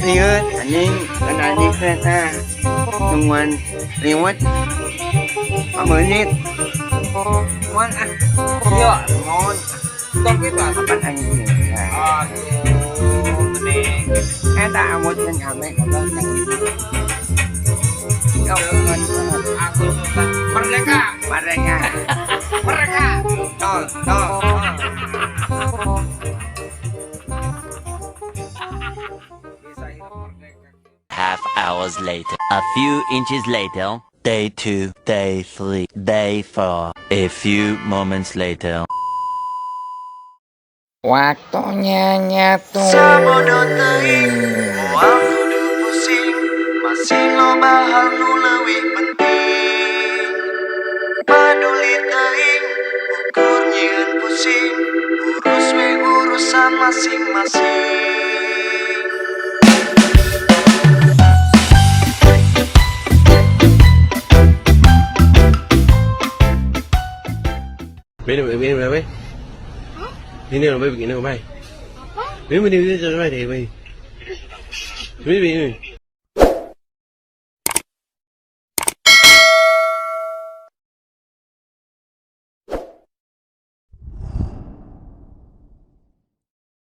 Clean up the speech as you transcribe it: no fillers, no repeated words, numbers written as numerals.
Lihat, anjing, kan anjing kereta. Nungguan liwat. Menit. Mon ah. Yo, Mon. tong kita. Kapan anjing? Aduh, mending. Eta amot kan kame goblok teh. Yo, mon. Aku Sultan merdeka, Mereka. Merdeka. Tol, tol, tol. Bisa hidup merdeka. Half hours later. A few inches later. Day 2, day 3, day 4. A few moments later. Waktunya nyatu. Sabodo teuing, moal kudu pusing, masih loba hal nu leuwih penting. Paduli teuing, ukur nyieun pusing, urus we urusan masing-masing. Ini ini berapa? Ini berapa? Ini berapa? Ini ini ini berapa? Ini. Ini ini.